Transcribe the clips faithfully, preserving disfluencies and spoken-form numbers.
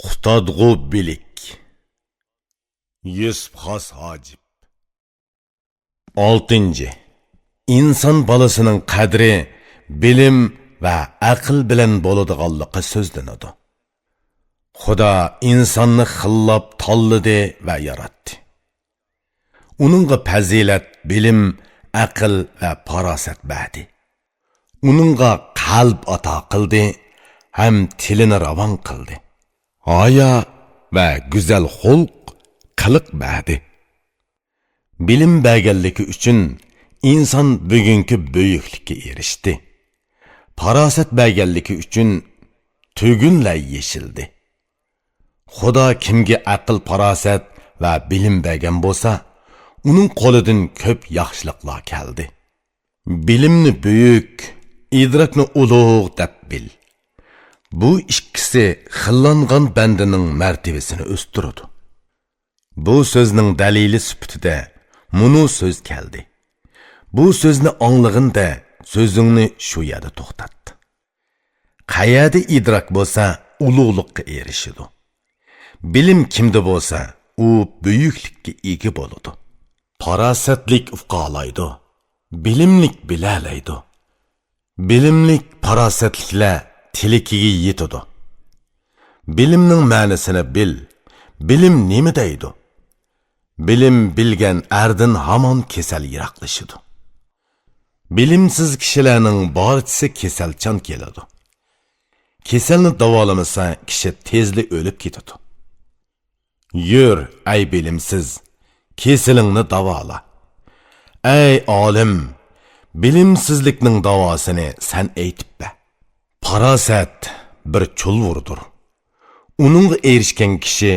قۇتادغۇ بىلىك. يۈسۈپ خاس ھاجىپ. ئالتىنچى، ئىنسان بالىسىنىڭ قەدرى بىلىم ۋە ئەقىل بىلەن بولىدىغانلىقى سۆزلىنىدۇ. خۇدا ئىنساننى خىللاپ تاللىدى ۋە ياراتتى. ئۇنىڭغا پەزىلەت، بىلىم، ئەقىل ۋە پاراسەت بەردى. ئۇنىڭغا قەلب ئاتا قىلدى ھەم تىلىنى راۋان قىلدى. ھايا ۋە گۈزەل خۇلق، قىلىق بەردى. بىلىم بەرگەنلىكى ئۈچۈن ئىنسان بۈگۈنكى بۈيۈكلۈككە ئېرىشتى. پاراسەت بەرگەنلىكى ئۈچۈن تۈگۈنلەر يېشىلدى. خۇدا كىمگە ئەقىل-پاراسەت ۋە بىلىم بەرگەن بولسا، ئۇنىڭ قولىدىن كۆپ ياخشىلىقلار كەلدى. بىلىمنى بۈيۈك، ئىدراكنى ئۇلۇغ دەپ بىل. بۇ ئىككىسى خىللانغان بەندىنىڭ مەرتىۋىسىنى ئۆستۈرىدۇ. بۇ سۆزنىڭ دەلىلى سۈپىتىدە مۇنۇ سۆز كەلدى. بۇ سۆزنى ئاڭلىغىندا سۆزۈڭنى شۇ يەردە توختات. قەيەردە ئىدراك بولسا، ئۇلۇغلۇققا ئېرىشىدۇ. بىلىم كىمدە بولسا، ئۇ بۈيۈكلۈككە ئىگە بولىدۇ. پاراسەتلىك ئۇقالايدۇ، بىلىملىك بىلەلەيدۇ. بىلىملىك، پاراسەتلىكلەر تىلىكىگە يېتىدۇ. بىلىمنىڭ مەنىسىنى بىل. بىلىم نېمە دەيدۇ؟ بىلىم بىلگەن ئەردىن ھامان كېسەل يىراقلىشىدۇ. بىلىمسىز كىشىلەرنىڭ بارچىسى كېسەلچان كېلىدۇ. كېسەلنى داۋالىمىسا، كىشى تېزلا ئۆلۈپ كېتىدۇ. يۈر، ئەي بىلىمسىز، كېسىلىڭنى داۋالا. ئەي ئالىم، بىلىمسىزلىكنىڭ داۋاسىنى سەن ئېيتىپ بەر. پاراسەت بىر چۇلۋۇردۇر. ئۇنىڭغا ئېرىشكەن كىشى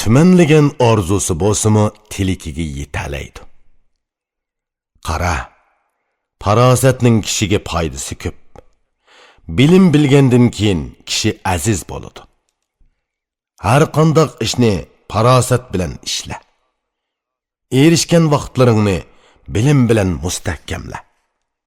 تۈمەنلىگەن ئارزۇسى بولسىمۇ تىلىكىگە يېتەلەيدۇ. قارا، پاراسەتنىڭ كىشىگە پايدىسى كۆپ. بىلىم بىلگەندىن كېيىن كىشى ئەزىز بولىدۇ. ھەر قانداق ئىشنى پاراسەت بىلەن ئىشلە. ئېرىشكەن ۋاقىتلىرىڭنى بىلىم بىلەن مۇستەھكەملە.